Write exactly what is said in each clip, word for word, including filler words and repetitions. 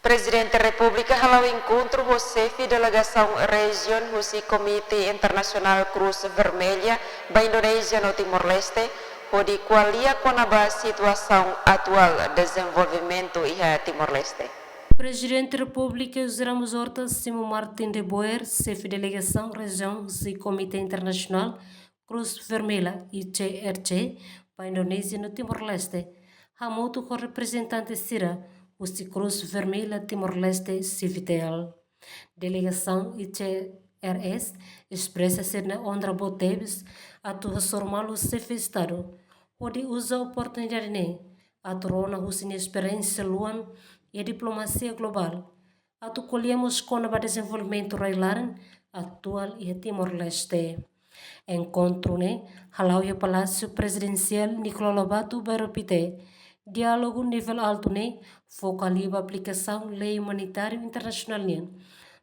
Prezidente Repúblika hala'o enkontru ho xefe delegasaun rejiaun husi Komité Internasionál Cruz Vermelha ba Indonézia no Timor-Leste, hodi ko'alia kona-ba situasaun atuál dezenvolvimentu iha Timor-Leste. Prezidente Repúblika José Ramos Horta simu Martin de Boer, xefe delegasaun rejiaun husi Komité Internasionál Cruz Vermelha, I C R C, ba Indonézia no Timor-Leste, hamutuk ho reprezentante sira husi Cruz Vermelha Timor-Leste, Civitel. Delegasaun I C R C espresa sira-nia onra boot tebes atu hasoru malu xefe Estadu, hodi uza oportunidade ne'e atu rona husi nia esperiénsia luan iha diplomasia globál, atu ko'alia mós kona-ba dezenvolvimentu rai-laran atuál iha Timor-Leste. Enkontru ne'e hala'o iha Palásiu Prezidensiál Nicolau Lobato, Bairro Pité. Diálogu nivel altu ne'e foka liu ba aplikasaun lei umanitáriu internasionál nian,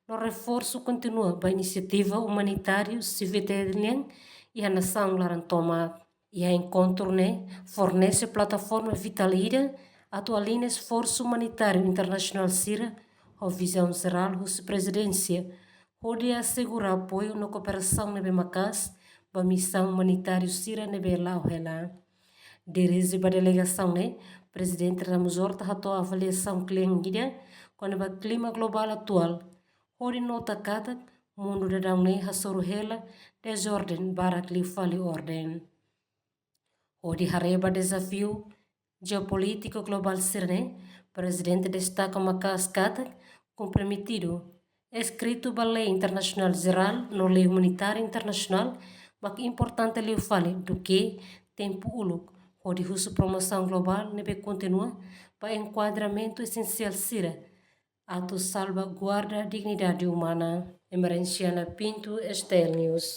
no reforsu kontinua ba inisiativa umanitáriu Civitel nian iha nasaun laran tomak. Iha enkontru ne'e fornese plataforma vitál ida atu aliña esforsu umanitáriu internasionál sira ho vizaun jerál husi Prezidénsia, hodi asegura apoiu no kooperasaun ne'ebé maka'as ba misaun umanitáriu sira ne'ebé la'o hela. Dirije ba delegasaun ne'e, Prezidente Ramos Horta hato'o avaliasaun kle'an ida kona-ba klima globál atuál, hodi nota katak mundu daudaun ne'e hasoru hela dezorden barak liu fali orden. Hodi haree ba dezafiu jeopolítiku globál sira-ne'e, Prezidente destaka maka'as katak komprometidu eskritu ba lei internasionál jerál no lei umanitáriu internasionál mak importante liu fali duké tempu uluk, hodi husu promosaun globál ne'ebé kontinua ba enkuadramentu esensiál sira atu salvaguarda dignidade umana. Emerenciana Pinto, S T L News.